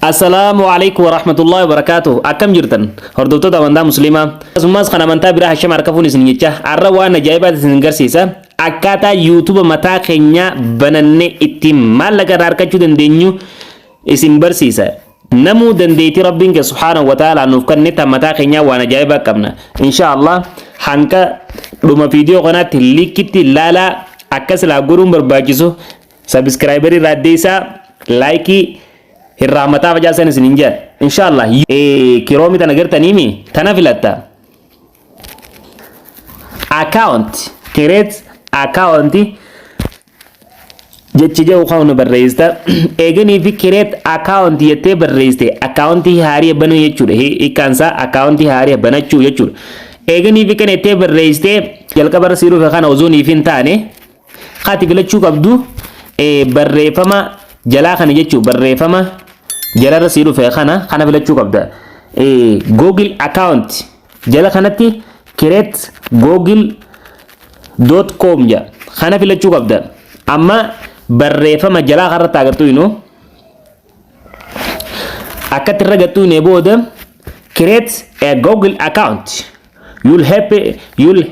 Assalaamu alaikum warahmatullahi wabarakatuh. Akkam jirtan hordoftoota amantaa musliimaa, akkasumas kan amantaa biraa, hashama harka fuun isin jecha. Har'a waan ajaa'ibaati isin garsiisa. Akkaataa YouTube mataa keenyaa banannee ittiin maallaqa irraa argachuu dandeenyu isin barsiisa. Namuu dandeettii Rabbiin kee subhaanahu wa ta'ala nuuf kenne tan mataa keenyaa waan ajaa'ibaa qabna. Insha Allah hanga dhuma viidiyoo kanaatti liikitti ilaalaa. Akka silaa godhuun barbaachisu subscriberii irraa addeessaa, likeii irraa mataa facaasan isin hin jedha. Insha Allah Chromeii tana gartaniimi tana filatta. Account, create account jechi jedhu kan barreessita. Eeganii fi create account jettee barreessite, accountii haarii banuu jechuudha. Hiikkaansaa accountii haarii banachuu jechuudha. Eeganii fi kan jettee barreessite, jalqaba irra sii dhufe kana osoo niif hin taane, ati filachuu qabdu barreeffama jalaa kana jechuu, barreeffama jalarra sii dhufe kana filachuu qabda. Google account jala kanatti create google.com jedha, kana filachuu qabda. Amma barreeffama jalaa kanarratti agartuu inuu akkatti irra gattuu inee booda, create a Google account, you'll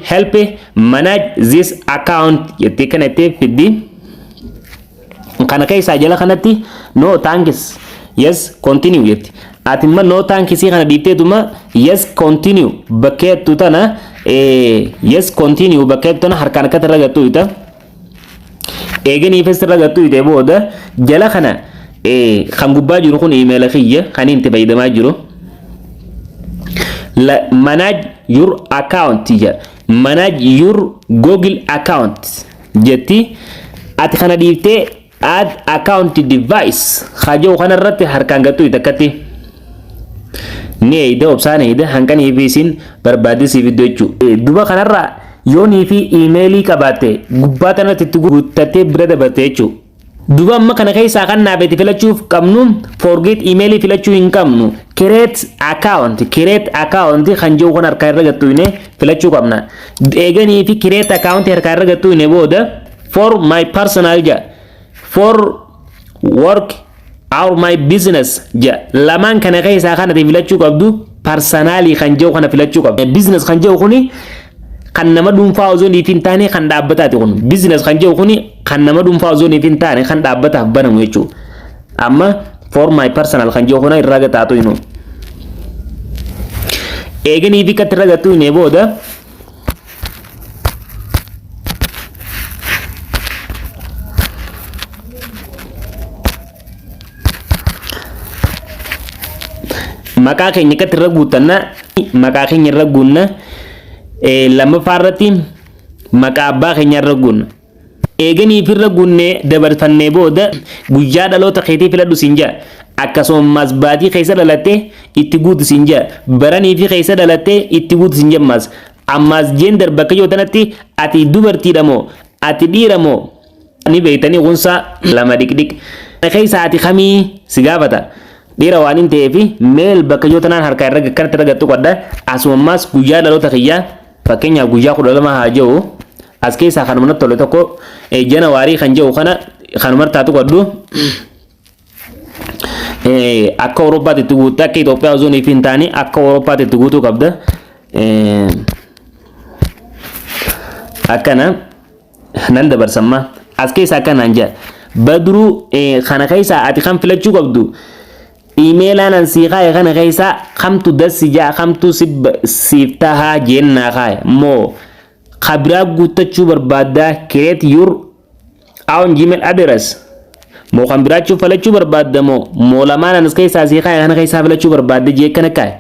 help manage this account jettee kana itti fiddi. Kana keessaa jala kanatti no thanks, yes continue jetti. Ati imma no thanks kana dhiifteetuma yes continue bakkeettu tana, yes continue bakkeettu tana harkaan akkatti irra gattuu ita. Eeganii fes irra gattuu ite booda, jala kana kan gubbaa jiru kun iimeela kiyya kan itti fayyadamaa jiru. Manage your account jedha, manage your Google account jetti. Ati kana dhiiftee add account device hajoo kanarratti harkaan gattuu takkatti ni eeyda, obsaan eeyda, hanqanii fi isin barbaadisiif iddoo jechuudha. Duba kanarra yoonii fi iimeelii qabaatte gubbaa tanatti itti guuttattee bira dabarte jechuudha. Duba amma kana keessaa kan naafetti filachuuf qabnu, forget emailii filachuu hin qabnu. Create account, create account kan jiru kan harkaa irra gattu filachuu qabna. Eeganii fi create account harkaa irra gattu booda, for my personal ja, for work or my business ja, lamaan kana keessaa kanati filachuu qabdu personalii kan jiru kana filachuu qabdu. Business kan jiru kuni kan nama dhuunfaa osoo hin taane kan dhaabbataati kun. Business kan jiru kuni kan nama dhuunfaa osoo hin taane kan dhaabbataaf banamu jechuudha. Amma for my personal kan jiru kuna irraa gataatu inu. Eeganii fi katti irra gattu inni booda, maqaa keenya akkatti irra guuttanna. Maqaa keenya irra guunna, lammaffaa irratti maqaa abbaa keenya irra guunna. Eeganii fi irra guunnee dabarfannee booda, guyyaa dhaloota keetii filadhu siin jedha. Akkasumas baatii keessa dhalattee itti guutu siin jedha. Baranii fi keessa dhalattee itti guutu siin jedha. Ammaas gender bakka jiru tanatti ati dubartiidha moo ati dhiira moo ni beektanii kunsaa lama dhiqdhiq. Keessa ati kamii si gaafata. Dhiira waan hin ta'eef male bakka jiru tanaan harkaa irra kanatti irra gattu qodda. Asumas guyyaa dhaloota kiyyaa fakkeenyaaf guyyaa 12 haa jiru. As keessaa kanuma tole tokko, January kan jiru kana kanuma taatu qoddu. Akka Awurooppaatti itti guutta, akka Itoophiyaa osoo hin taane akka Awurooppaatti itti guutuu qabda. Akkana nan dabarsamma. As keessaa akkanaan jedha. Badruu kana keessaa ati kan filachuu qabdu, iimeelaan an sii kaaye kana keessaa kamtu dassi jaa, kamtu siif tahaa jennaa kaaye moo kabiraa guuttachuu barbaaddaa, create your own Gmail address moo kan biraachuu filachuu barbaadda moo lamaan anas keessaa sii kaaye kana keessaa filachuu barbaadda jee kana kaaye.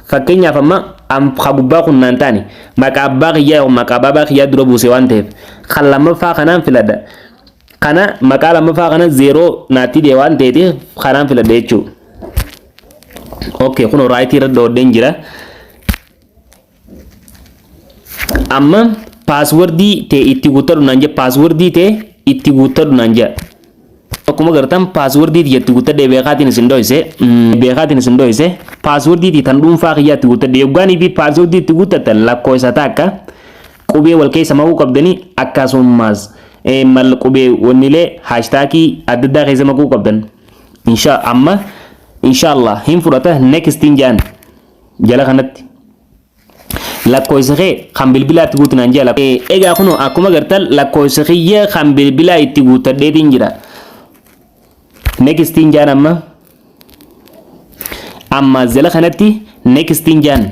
Fakkeenyaaf amma ka gubbaa kun naan taane, maqaa abbaa kiyyaa, maqaa baabaa kiyyaa dura buuse waan ta'eef kan lammaffaa kanaan filadha. Kana maqaa lammaffaa kana zero naatti dhiyee waan ta'eef kanaan filadha jechuudha. Okay, kun rightii irra dhoodheen jira. Amma passwordii ta'e itti guuttadhu naan jedha, passwordii ta'e itti guuttadhu naan jedha. Akkuma gartan passwordii itti guuttadhee beekaatiin isin dho'ise, passwordii tan dhuunfaa kiyyaa itti guuttadhe. Yoggaanii fi passwordii itti guuttattan lakkoofsa takka qubee wal keessa makuu qabdanii, akkasumas mal qubee wannilee hashtagii adda addaa keessa makuu qabdan. Insha amma Inshallah hin fudhata, next hin jaan. Jala kanatti lakkoofsa kee kan bilbilaa itti guutu naan jala. Egaa kun akkuma gartan lakkoofsa kiyya kan bilbilaa itti guuttadheetiin jira. Next hin jaan. Amma jala kanatti next hin jaan.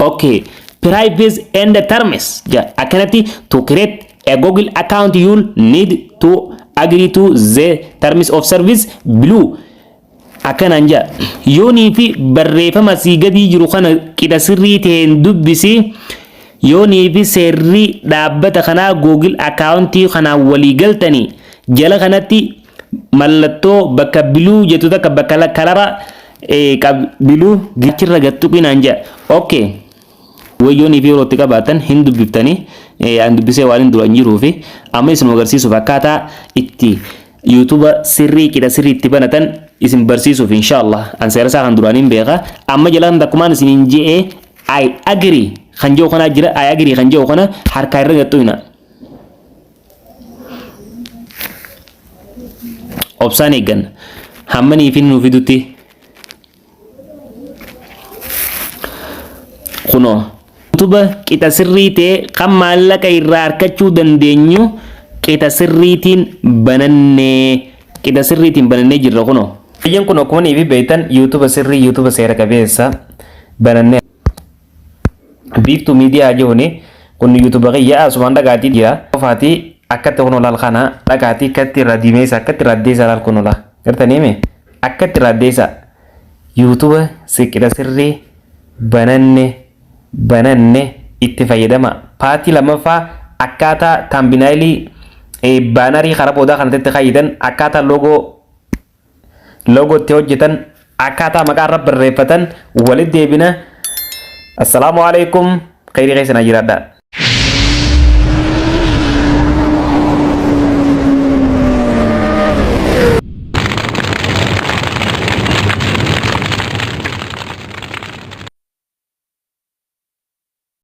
Okay, privacy and terms ja akkanatti, to create a Google account, you'll need to agree to the terms of service below akkanaan jaa. Yoonii fi barreeffama sii gadii jiru kana qixa sirrii ta'een dubbisi, yoonii fi seerri dhaabbata kanaa Google accountii kanaan walii galtanii, jala kanatti mallattoo bakka blue jettu takka, bakka color blue achirra gattuqinaan jaa. Okay, wayyoonii fi yeroo itti qabaatan hin dubbiftanii. An dubbisee waan hin dura hin jiruu fi amma isin agarsiisuuf, akkaataa itti YouTube sirrii qixa sirrii itti banatan isin barsiisuuf, inshallah. An seera isaa kan duraaniin beeka. Amma jalaan akkumaan isiniin je'ee "I agree" kan jedhu kanaa jira. "I agree" kan jedhu kana harkaa irra gattuqina. Obsaan eegganna hammanii fi nu fidutti. Kunoo YouTube qixa sirrii ta'e kan maallaqa irraa argachuu dandeenyu qixa sirriitiin banannee, qixa sirriitiin banannee jirra kunoo. Biyyan kun akkuma nii fi beektan YouTube sirrii, YouTube seera qabeessa banannee Biiftuu Miidiyaa jechuun kun YouTube kiyya asumaan dhagaatii jira. Qofaatii akkatti kunoo laal, kana dhagaatii akkatti irraa diimeessa, akkatti irraa addeessa, laal kunoo laal gartanii mee akkatti irraa addeessa. YouTube qixa sirrii bananne itti fayyadama. Part lammaffaa akkaataa thumbnailii, bannerii karaa boodaa kanatti fayyadan, akkaataa logo itti hojjetan, akkaataa maqaa irra barreeffatan walitti deebina. Assalaamu alaikum, khayrii keessan jiraadha.